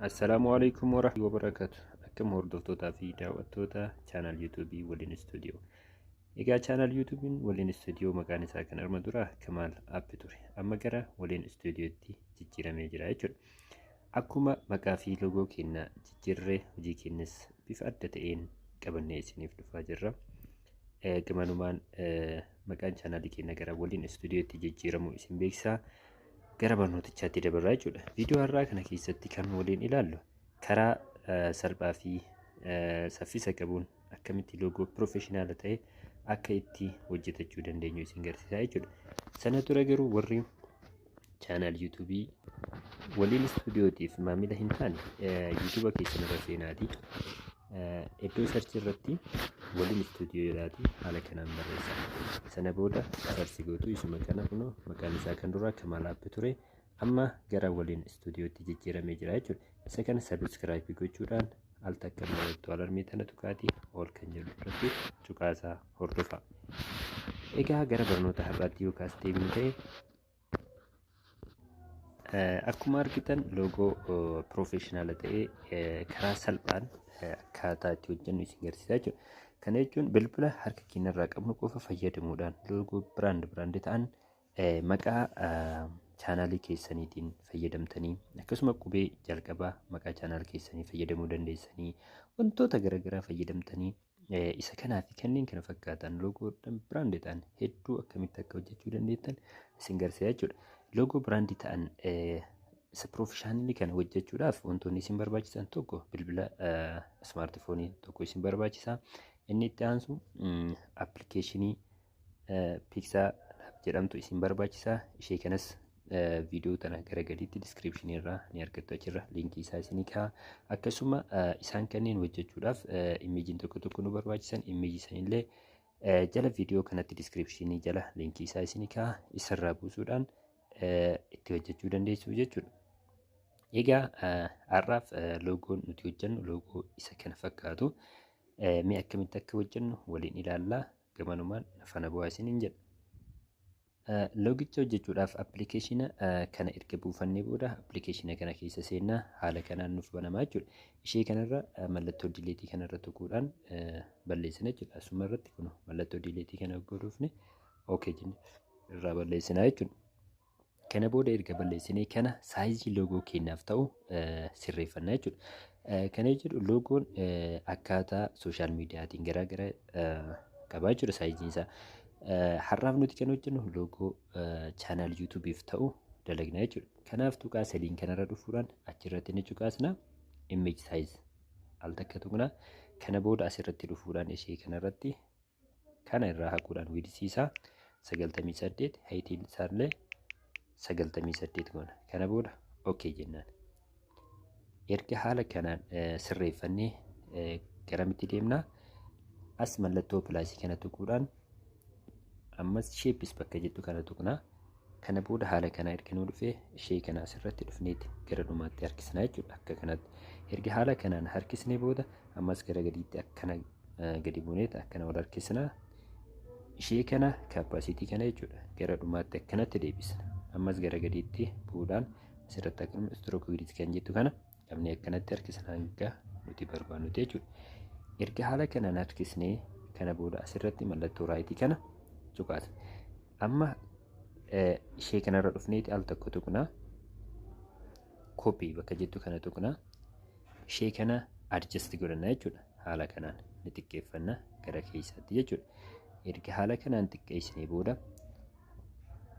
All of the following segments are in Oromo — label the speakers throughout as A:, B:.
A: Assalaamu alaikum warahmatullahi wabarakatuh. Akkam hordoftootaa fi daawwattoota channel YouTubeii Waliin Studio. Egaa channel YouTubeiin Waliin Studio maqaan isaa kan arma dura Kamaal App ture. Amma gara Waliin Studiotti jijjiiramee jira jechuudha. Akkuma maqaa fi loogoo keenya jijjiirree, hojii keenyas bifa adda ta'een qabannee isiniif dhufaa jirra. Gamanumaan maqaan chaanaalii keenya gara Waliin Studiotti jijjiiramuu isin beeksisaa. Gara barnootichaatti dabarraa jechuudha. Viidiyoo har'aa kana keessatti kan waliin ilaallu karaa salphaa fi saffisa qabuun akkamitti loogoo professional ta'e akka itti hojjetachuu dandeenyu isin garsiisaa jechuudha. Sana dura garuu warri channel YouTubeii Waliin Studiotiif maamila hin taane, YouTubea keessan irra seenaatii iddoo search irratti Waliin Studio jedhaatii haala kanaan barreessa. Sana booda search gootu. Isuma kana kunoo, maqaan isaa kan duraa Kamaal App ture, amma gara Waliin Studiotti jijjiiramee jira jechuudha. Isa kana subscribe gochuudhaan al takka mallattoo alarmii tana tuqaatii ol kan jedhu irratti cuqaasaa hordofa. Egaa gara barnoota har'aatti yookaas deemnu ta'e, akkuma argitan loogoo professional ta'ee karaa salphaan akkaataa itti hojjennu isin garsiisaa jechuudha. Kana jechuun bilbila harka keenyarraa qabnu qofa fayyadamuudhaan loogoo brand brand ta'an maqaa chaanaalii keessaniitiin fayyadamtanii, akkasuma qubee jalqabaa maqaa channel keessanii fayyadamuu dandeessanii, wantoota garaagaraa fayyadamtanii, isa kanaa fi kanneen kana fakkaatan loogoo brand ta'an hedduu akkamitti akka hojjechuu dandeettan isin garsiisa jechuudha. Loogoo brand ta'an isa professional kana hojjechuudhaaf wantoonni isin barbaachisan, tokko bilbila smartphone tokko isin barbaachisa. Inni itti aansu application PixelLab jedhamtu isin barbaachisa. Ishee kanas viidiyoo tana gara gadiitti description irraa ni argattu, achirra linkii isaa isinii kaa'a. Akkasuma isaan kanneen hojjechuudhaaf imageiin tokko tokko nu barbaachisan, image sanillee jala viidiyoo kanatti description jala linkii isaa isinii kaa'a, isarraa buusuudhaan itti hojjechuu dandeessu jechuudha. Egaa har'aaf loogoon nuti hojjennu loogoo isa kana fakkaatu. Mee akkamitti akka hojjennu waliin ilaallaa, gamanumaan faana bu'aa isiniin jedha. Loogicha hojjechuudhaaf application kana erga buufannee booda application kana keessa seennaa, haala kanaan nuuf banamaa jechuudha. Ishee kanarra mallattoo delete kanarra tuquudhaan balleessina jechuudha. Asuma irratti kun mallattoo delete kana godhuufne, okay jenne, irraa balleessinaa jechuudha. Kana booda erga balleessinee kana size loogoo keenyaaf ta'u sirreeffannaa jechuudha. Kana jechuun loogoon akkaataa social mediaatiin garaagara qabaa jechuudha sizeiin isaa. Har'aaf nuti kan hojjennu loogoo channel YouTubeiif ta'u dalagna jechuudha. Kanaaf tuqaa sadiin kanarra dhufuudhaan achirratti ni cuqaasna, image size al takka tuqna. Kana booda asirratti dhufuudhaan ishee kanarratti kana irraa haquudhaan width isaa 98, heightiin isaallee 98 goona. Kana booda okay jennaan. Erga haala kanaan sirreeffannee garamitti deemnaa? As mallattoo plus kana tuquudhaan ammas shapes bakka jettu kana tuqnaa. Kana booda haala kanaa erga nuu dhufee, ishee kana asirratti dhufneeti gara dhumaatti harkisnaa jechuudha akka kanatti. Erga haala kanaan harkisnee booda ammas gara gadiitti akkana gadi buuneet akkana wal harkisnaa. Ishee kana opacity kana jechuudha gara dhumaatti akkanatti deebisna. Ammas gara gadiitti bu'uudhaan asirratti akkuma stroke width kan jettu kana qabnee akkanatti harkisna hanga nuti barbaannutti jechuudha. Erga haala kanaan harkisnee kana booda asirratti mallattoo right kana cuqaasna. Amma ishee kanarra dhufneeti al tokko tuqnaa. Copy bakka jettu kana tuqnaa. Ishee kana adjust godhanna jechuudha. Haala kanaan ni xiqqeeffanna gara keessaatti jechuudha. Erga haala kanaan xiqqeessinee booda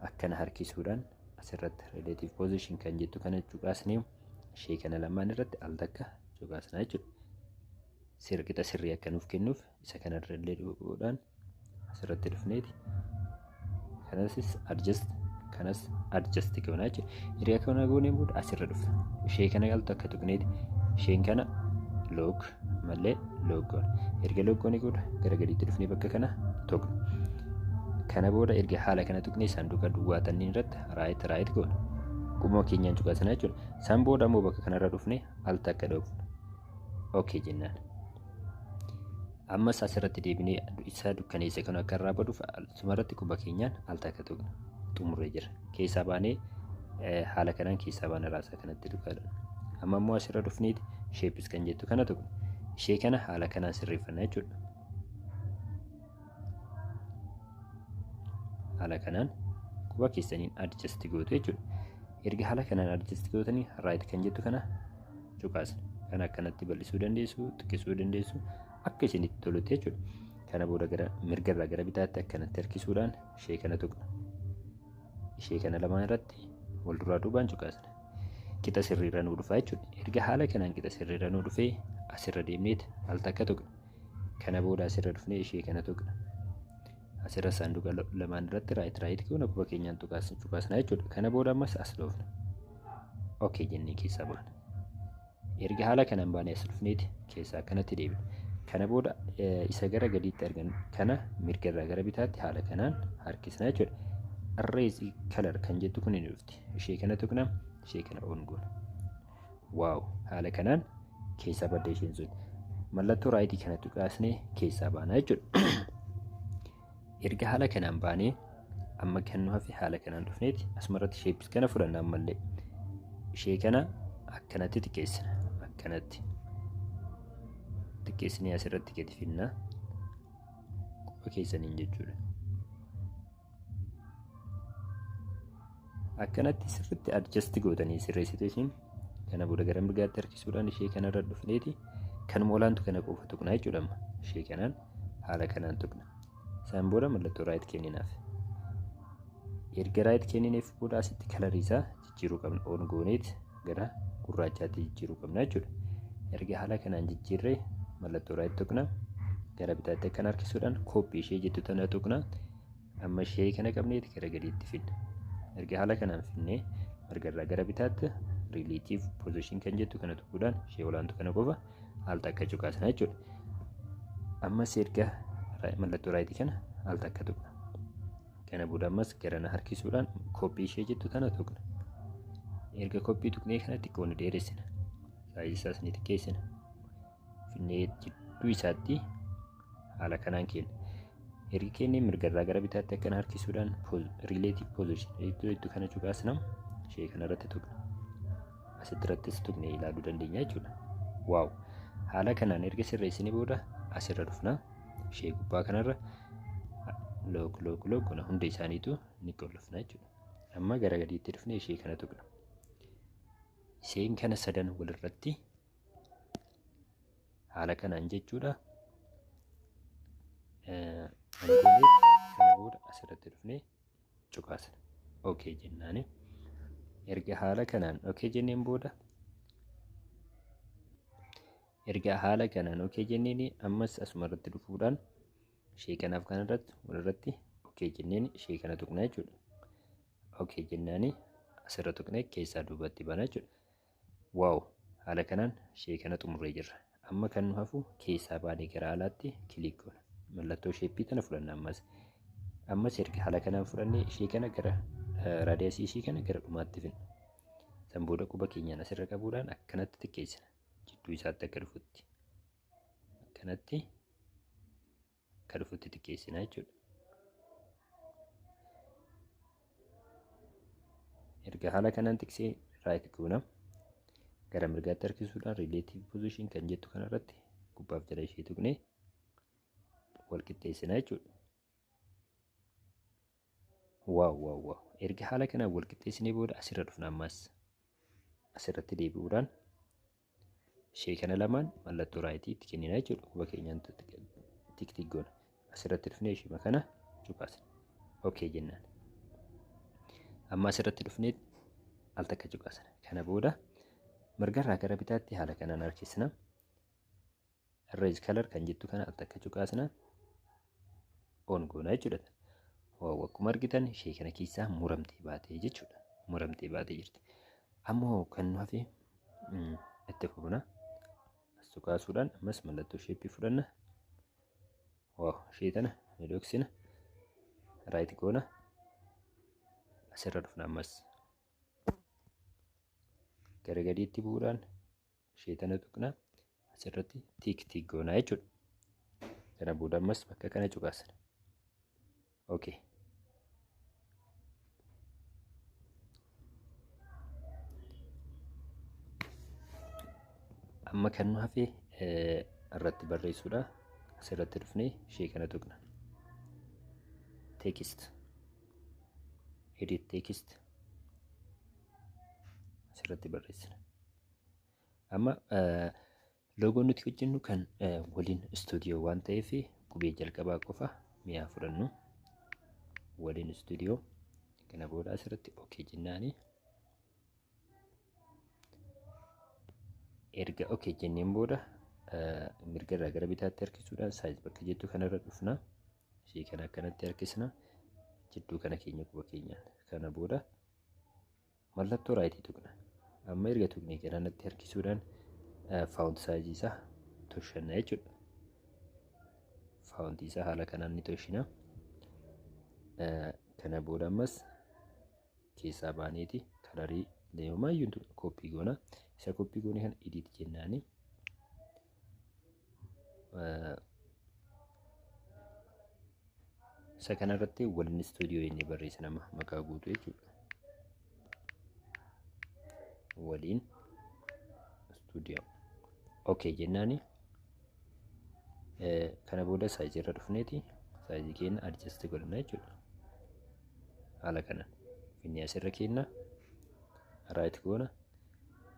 A: akkana harkisuudhaan asirratti relative position kan jettu kana cuqaasnee ishee kana lamaan irratti al takka cuqaasna jechuudha. Sirqixa sirrii akka nuuf kennuuf isa kanarra illee dhufuudhaan asirratti dhufneeti. Kanas adjust, kanas adjust goona jechuudha. Erga kana goonee booda asirra dhufna. Ishee kana al takka tuqneeti isheen kana lock malee lock goona. Erga lock goonee booda gara gadiitti dhufnee bakka kana tuqna. Kana booda erga haala kana tuqnee saanduqa duwwaa tanniin irratti right right goona. Qubuma keenyaan cuqaasna jechuudha. San booda immoo bakka kanarra dhufnee al takka dhoofna. Okay jennaan. Ammas asirratti deebinee isa dukkaneessa kan akka irraa baduuf asumarratti quba keenyaan al takka tuqna. Xumurree jira. Keessaa baanee haala kanaan keessaa baana, raasaa kanatti tuqaadha. Amma immoo asirra dhufneeti shapes kan jettu kana tuqna. Ishee kana haala kanaan sirreeffanna jechuudha. Haala kanaan quba keessaniin adjust gootu jechuudha. Erga haala kanaan adjust gootanii right kan jettu kana cuqaasna. Kana akkanatti bal'isuu dandeessu, xiqqisuu dandeessu, akka isinitti tolutti jechuudha. Kana booda gara mirgarraa gara bitaatti akkanatti harkisuudhaan ishee kana tuqna. Ishee kana lamaan irratti wal duraa duubaan cuqaasna. Qixa sirriirra nuu dhufa jechuudha. Erga haala kanaan qixa sirriirra nuu dhufee asirra deemneet al takka tuqna. Kana booda asirra dhufnee ishee kana tuqna. Asirra saanduqa lamaan irratti right right goona, quba keenyaan cuqaasna jechuudha. Kana booda ammas as dhoofna. Okay jennee keessaa baana. Erga haala kanaan baanee as dhufneeti keessaa akkanatti deebina. Kana booda isa gara gadiitti argan kana mirgarraa gara bitaatti haala kanaan harkisna jechuudha. Erase color kan jettu kun ni dhufti. Ishee kana tuqna, ishee kana on goona. Wow, haala kanaan keessaa badda isheen sun. Mallattoo rightii kana tuqaasnee keessaa baana jechuudha. Erga haala kanaan baanee amma kan nu hafe haala kanaan dhufneeti asumarratti shapes kana fudhanna ammallee. Ishee kana akkanatti xiqqeessina. Akkanatti xiqqeessinee asirratti gadi finna. Quba keessaniin jechuudha. Akkanatti sirriitti adjust gootanii sirreessitu isin. Kana booda gara mirgaatti harkisuudhaan ishee kanarra dhufneeti kanuma olaantu kana qofa tuqna jechuudha amma. Ishee kanaan haala kanaan tuqna. Isaan booda mallattoo right kenninaaf. Erga right kennineef booda asitti colorii isaa jijjiiruu qabna. On gooneet gara gurraachaatti jijjiiruu qabna jechuudha. Erga haala kanaan jijjiirree mallattoo right tuqna. Gara bitaatti akkana harkisuudhaan copy ishee jettu tana tuqna. Amma ishee kana qabneeti gara gadiitti finna. Erga haala kanaan finnee mirgarraa gara bitaatti relative position kan jettu kana tuquudhaan ishee olaantu kana qofa al takka cuqaasna jechuudha. Ammas erga mallattoo rightii kana al takka tuqna. Kana booda ammas garana harkisuudhaan copy ishee jettu tana tuqna. Erga copy tuqnee kana xiqqoo ni dheeressina. Sizeii isaas ni xiqqeessina. Finnee jidduu isaatti haala kanaan kenna. Erga kennee mirgarraa gara bitaatti akkana harkisuudhaan relative position iddoo kana cuqaasna, ishee kanarratti tuqna. Asitti irrattis tuqnee ilaaluu dandeenya jechuudha. Wow! Haala kanaan erga sirreessinee booda asirra dhufna. Ishee gubbaa kanarra lock lock lock goona, hunda isaaniitu ni qollofna jechuudha. Amma gara gadiitti dhufnee ishee kana tuqna. Isheen kana sadan walirratti haala kanaan jechuudha. Kana booda asirratti dhufnee cuqaasna. Okay jennaani. Erga haala kanaan okay jenneen booda, erga haala kanaan okay jenneen, ammas asuma irratti dhufuudhaan ishee kanaaf kanarratti walirratti okay jenneen ishee kana tuqna jechuudha. Okay jennaani asirra tuqnee keessaa duubatti bana jechuudha. Wow, haala kanaan ishee kana xumurree jirra. Amma kan nu hafu keessaa baanee gara alaatti click goona. Mallattoo shapeii tana fudhanna ammas. Ammas erga haala kanaan fudhannee ishee kana gara radiusii ishee kana gara dhumaatti finna. San booda quba keenyaan asirra qabuudhaan akkanatti xiqqeessina. Jidduu isaatti akka dhufutti. Akkanatti akka dhufutti xiqqeessina jechuudha. Erga haala kanaan xiqqsee right goona. Gara mirgaatti harkisuudhaan relative position kan jettu kanarratti gubbaaf jala ishee tuqnee wal qixxeessina jechuudha. Wow, wow, wow! Erga haala kanaan wal qixxeessinee booda asirra dhufna ammas. Asirratti deebi'uudhaan ishee kana lamaan mallattoo rightii itti kennina jechuudha. Quba keenyaan tick tick goona. Asirratti dhufnee ishee kana cuqaasna. Okay jennaan. Amma asirratti dhufnee al takka cuqaasna. Kana booda mirgarraa gara bitaatti haala kanaan harkisna. Erase color kan jettu kana al takka cuqaasna. On goona jechuudha. Wow, akkuma argitan ishee kana keessaa muramtee baatee jechuudha. Muramtee baatee jirti. Ammoo kan nu hafe itti fufna. As tuqaasuudhaan ammas mallattoo shapeii fudhanna. Wow, ishee tana ni dhoksina. Right goona. Asirra dhufna ammas. Gara gadiitti bu'uudhaan ishee tana tuqna. Asirratti tick tick goona jechuudha. Kana booda ammas bakka kana cuqaasna. Okay. Amma kan nu hafe irratti barreessuudha. Asirratti dhufnee ishee kana tuqna. Text. Edit text. Asirratti barreessina. Amma loogoon nuti hojjennu kan Waliin Istuudiyoo waan ta'eef qubee jalqabaa qofa mi'aa fudhannu. Waliin Istuudiyoo kana booda asirratti okay jennaani. Erga okay jenneen booda mirga irraa gara bitaatti harkisuudhaan size bakka jettu kanarra dhufna. Ishee kana akkanatti harkisna. Jidduu kana keenya quba keenyaan. Kana booda mallattoo rightii tuqna. Amma erga tuqnee garanatti harkisuudhaan font sizeii isaa tolchanna jechuudha. Fontii isaa haala kanaan ni tolchina. Kana booda ammas keessaa baaneeti colorii leemaayyuu copy goona. Isa copy goone kana edit jennaani. Isa kanarratti Waliin Istuudiyoo jennee barreessina maqaa guutuu jechuudha. Waliin Istuudiyoo. Okay jennaani. Kana booda sizeii irra dhufneeti sizeii keenya adjust godhanna jechuudha. Haala kanaan finni asirra kenna, right goona.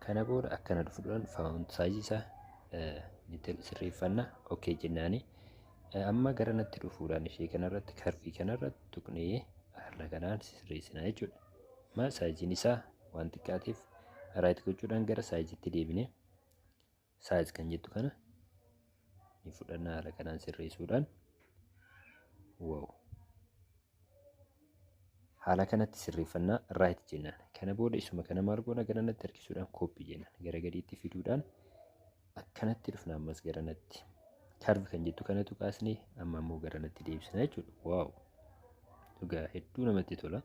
A: Kana booda akkana dhufuudhaan font sizeii isaa ni sirreeffanna. Okay jennaani. Amma gara natti dhufuudhaan ishee kanarratti curveii kanarratti tuqnee haala kanaan sirreessina jechuudha. Amma sizeiin isaa waan xiqqaateef right gochuudhaan gara sizeiitti deebinee size kan jettu kana ni fudhanna haala kanaan sirreessuudhaan. Wow! Haala kanatti sirreeffannaa, right jennaan. Kana booda isuma kana maal goona? Gara natti harkisuudhaan copy jennaan. Gara gadiitti fiduudhaan akkanatti dhufna, ammas gara natti. Curve kan jettu kanatu kaasnee amma immoo gara natti deebisna jechuudha. Wow! Dhugaa hedduu namatti tola.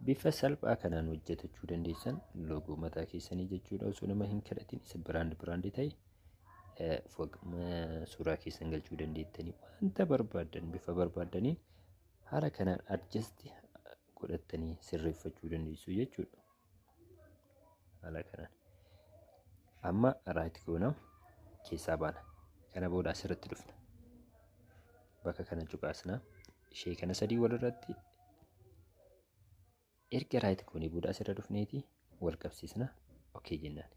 A: Bifa salphaa kanaan hojjetachuu dandeessan loogoo mataa keessanii jechuudha. Osoo nama hin kadhatin isa brand ta'e suuraa keessan galchuu dandeettanii, wanta barbaaddan bifa barbaaddaniin haala kanaan adjust godhattanii sirreeffachuu dandeessu jechuudha. Haala kanaan. Amma right goona, keessaa baana. Kana booda asirratti dhufna. Bakka kana cuqaasna. Ishee kana sadii walirratti erga right goonee booda asirra dhufneeti wal qabsiisna. Okay jennaan.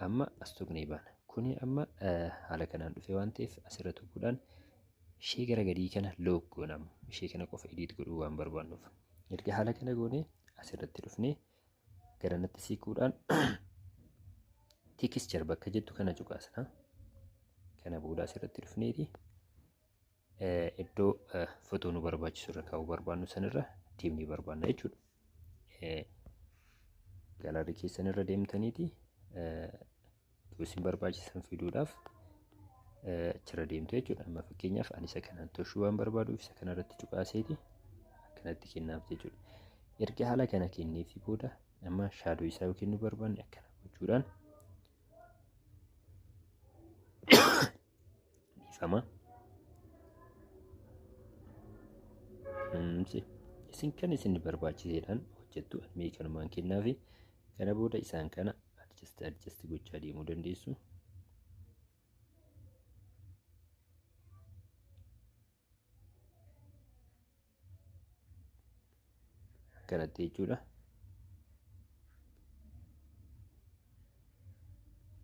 A: Amma as tuqnee baana. Kuni amma haala kanaan dhufe waan ta'eef asirra tuquudhaan ishee gara gadii kana lock goona. Ishee kana qofa edit godhuu waan barbaannuuf. Erga haala kana goonee asirratti dhufnee gara natti siquudhaan texture bakka jettu kana cuqaasna. Kana booda asirratti dhufneeti iddoo fotoo nu barbaachisu irra kaa'uu barbaannu sanirra deemnee barbaanna jechuudha. Gallery keessan irra deemtaniiti iddoo isin barbaachisan fiduudhaaf achirra deemtu jechuudha. Amma fakkeenyaaf ani isa kanaan tolchuu waan barbaaduuf isa kanarratti cuqaaseeti akkanatti kennaaf jechuudha. Erga haala kana kenneefii booda amma shadow isaa yoo kennuu barbaanne akkana gochuudhaan, dhiifama. Isin kan isin barbaachiseedhaan hojjettu, mee kanumaan kennaafi. Kana booda isaan kana adjust gochaa deemuu dandeessu. Akkanatti jechuudha.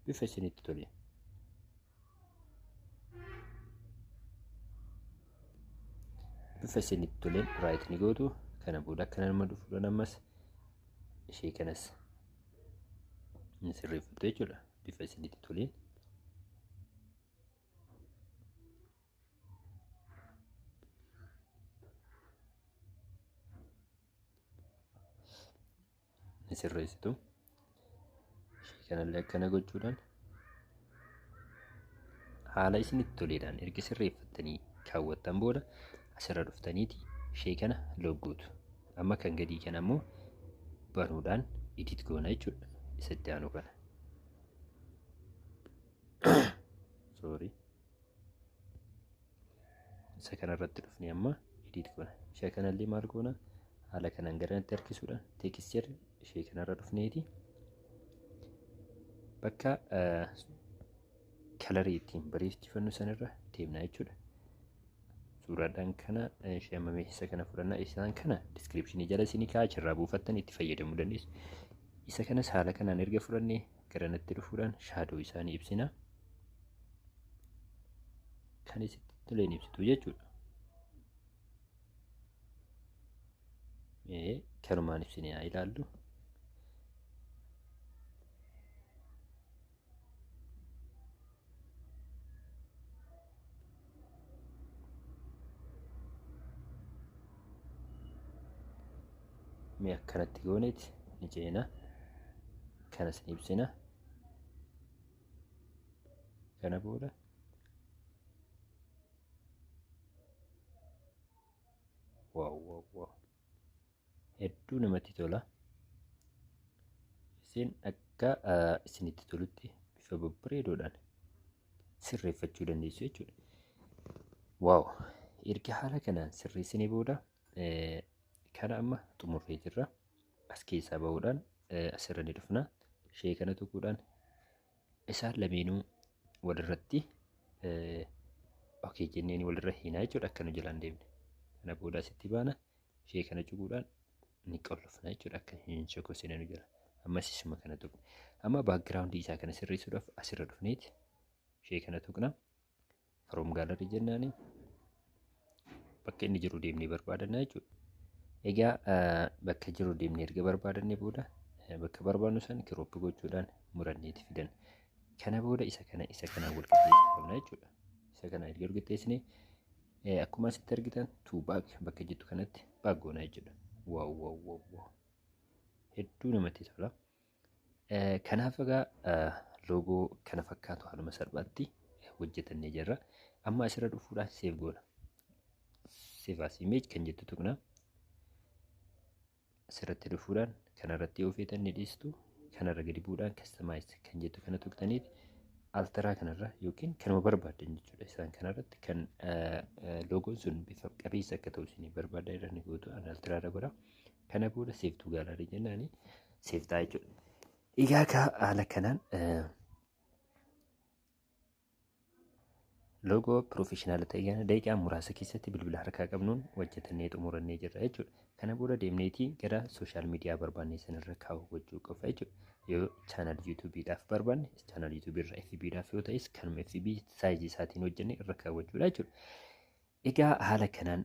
A: Bifa isinitti tole. Bifa isinitti toleen right ni gootu. Kana booda akkana nama dhufuudhaan ammas ishee kanas ni sirreeffattu jechuudha. Bifa isinitti toleen. Ni sirreessitu. Ishee kanallee akkana gochuudhaan haala isinitti toleedhaan erga sirreeffattanii kaawwattan booda asirra dhuftaniiti ishee kana lock gootu. Amma kan gadii kana immoo banuudhaan edit goona jechuudha. Isatti aanu kana. Sorry. Isa kanarratti dhufnee amma edit goona. Ishee kanallee maal goona? Haala kanaan garanatti harkisuudhaan texture ishee kanarra dhufneeti. Bakka kalarii ittiin bareechifannu sanarra deemna jechuudha. Suuraadhaan kana shammamee isa kana fudhannaa. Isaan kana description jala isinii kaa'aa, achirraa buufattan itti fayyadamuu dandeessu. Isa kanas haala kanaan erga fudhannee garanatti dhufuudhaan shadow isaanii ibsina. Kan isitti toleen ibsitu jechuudha. Kanumaan ibsinee haa ilaallu. Mee akkanatti gooneeti ni ceena. Kanas ni ibsina. Kana booda wow wow wow, hedduu namatti tola. Isin akka isinitti tolutti bifa babbareedoodhaan sirreeffachuu dandeessu jechuudha. Wow, erga haala kanaan sirreessinee booda kana amma xumurree jirra. As keessaa bahuudhaan asirra ni dhufna. Ishee kana tuquudhaan isaan lameenuu walirratti okay jenneen walirra hiinaa jechuudha, akka nu jalaan deemne. Kana booda asitti baana, ishee kana cuquudhaan ni qollofna jechuudha, akka hin shokosine nu jala. Ammas isuma kana tuqna. Amma background isaa kana sirreessuudhaaf asirra dhufneeti ishee kana tuqna. From gallery jennaani bakka inni jiru deemnee barbaadanna jechuudha. Egaa bakka jiru deemnee erga barbaadannee booda bakka barbaadnu san crop gochuudhaan muranneeti fidan. Kana booda isa kana wal qixxeessuu qabna jechuudha. Isa kana erga wal qixxeessinee akkuma asitti argitan to back bakka jettu kanatti back goona jechuudha. Wow wow wow wow, hedduu namatti tola. Kanaaf egaa loogoo kana fakkaatu haaluma salphaatti hojjetannee jirra. Amma asirra dhufuudhaan save goona. Save as image kan jettu tuqna. Asirratti dhufuudhaan kanarratti yoo feetan ni dhiistu. Kanarra gadi bu'uudhaan customize kan jettu kana tuqxaniiti ultra kanarra yookiin kanuma barbaaddan jechuudha. Isaan kanarratti kan loogoon sun bifa qabeessa akka ta'u isinii barbaaddan irra ni gootu. An ultra irra godha. Kana booda save to gallery jennaani save ta'a jechuudha. Egaa akka haala kanaan loogoo professional ta'e kana daqiiqaa muraasa keessatti bilbila harkaa qabnuun hojjetannee xumurannee jirra jechuudha. Kana booda deemneetii gara social media barbaanne sanarra kaa'uu gochuu qofa jechuudha. Yoo channel YouTubeiidhaaf barbaanne channel YouTubeii irra, FBdhaaf yoo ta'es kanuma FB size isaatiin hojjenne irra kaawwachuudha jechuudha. Egaa haala kanaan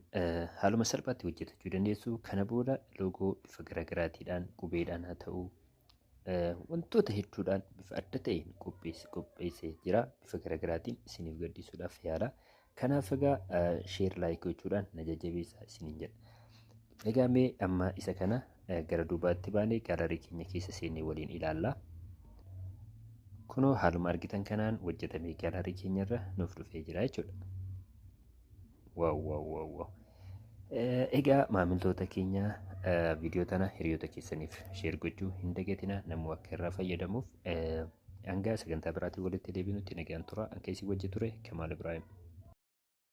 A: haaluma salphaatti hojjetachuu dandeessu. Kana booda loogoo bifa garaagaraatiidhaan, qubeedhaan haa ta'u, wantoota hedduudhaan bifa adda ta'een qopheessee jira. Bifa garaagaraatiin isiniif gaddisuudhaaf yaala. Kanaaf egaa share, like gochuudhaan na jajjabeessaa isiniin jedha. Egaa mee amma isa kana gara duubaatti baanee gallery keenya keessa seennee waliin ilaalla. Kunoo haaluma argitan kanaan hojjetamee gallery keenyarra nuuf dhufee jira jechuudha. Wow wow wow wow. Egaa maamiltoota keenya, viidiyoo tana hiriyoota keessaniif share gochuu hin dagatina, namuu akka irraa fayyadamuuf. Hanga sagantaa biraatiin walitti deebinutti nagaan tura. Akka isin wajji ture Kamaal Ibraahim.